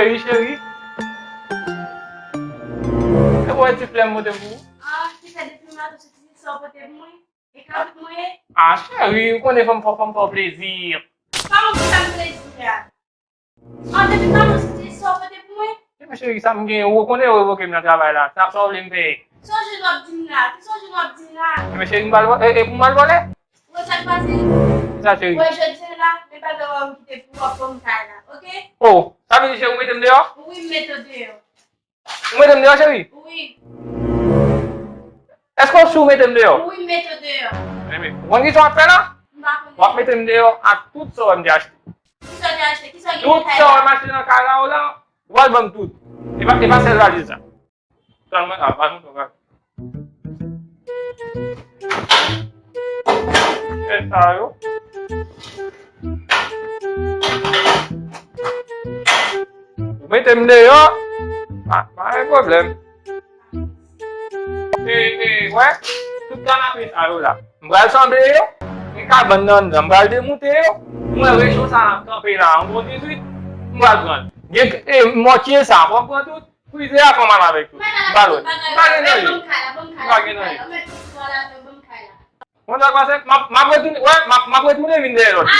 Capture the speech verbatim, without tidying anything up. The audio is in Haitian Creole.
Cheri, cheri. E mwen ti flè m pote pou ou. Ah, ki fè depi maten ou soti sa w pote pou mwen? E ka pou mwen? Ah, cheri, ou konnen fò m fè w plezi. Pa w fè m plezi a. Ah, depi maten ou soti sa w pote pou mwen? Ebyen cheri, sa m gen, ou konnen yo revoke m nan travay la. Sa, sa w vle m fè? Sa w jwenn w ap di m la? Ki sa w jwenn w ap di m la? Ebyen cheri, m pral vò-, e, e pou m al vòlè? Wè sa k pase? Sa cheri? Wè jodi a la, men bagay w ap kite pou w ap ban m kay la, oke? Oh, sa vle di cheri ou mete m deyò? Wi, m mete w deyò. Ou mete m deyò cheri? Wi. Èske w si w mete m deyò? Wi, m mete w deyò. Ebyen, ou konn kisa w ap fè la? M pa konnen. W ap mete m deyò ak tout sa w wè m te achte. Kisa w te achte? Kisa w gen nan kay la? Tout sa w wè m achte nan kay la w la, w al vann tout. E pa, e pa sèl valiz la. Tann mwen, a, pa nou, pa. E sa yo. Ou mete m deyò. Pa, pa gen pwoblèm. E, e, wè, tout kanape sa yo la. M pral sanble yo. Gen kabann nan anndan, m pral demoute yo. M wè recho sa ap kanpe la, yon bon dizuit, m pral pran l. Gen, e, mòtye sa, fò m pran tout. Frize a fò m al avèk yo. M pa wè. M pa gen nan li. M pa gen nan li. Mwen ta pase, m ap, m ap retounen, wè, m ap, m ap retounen vin dèyè lòt.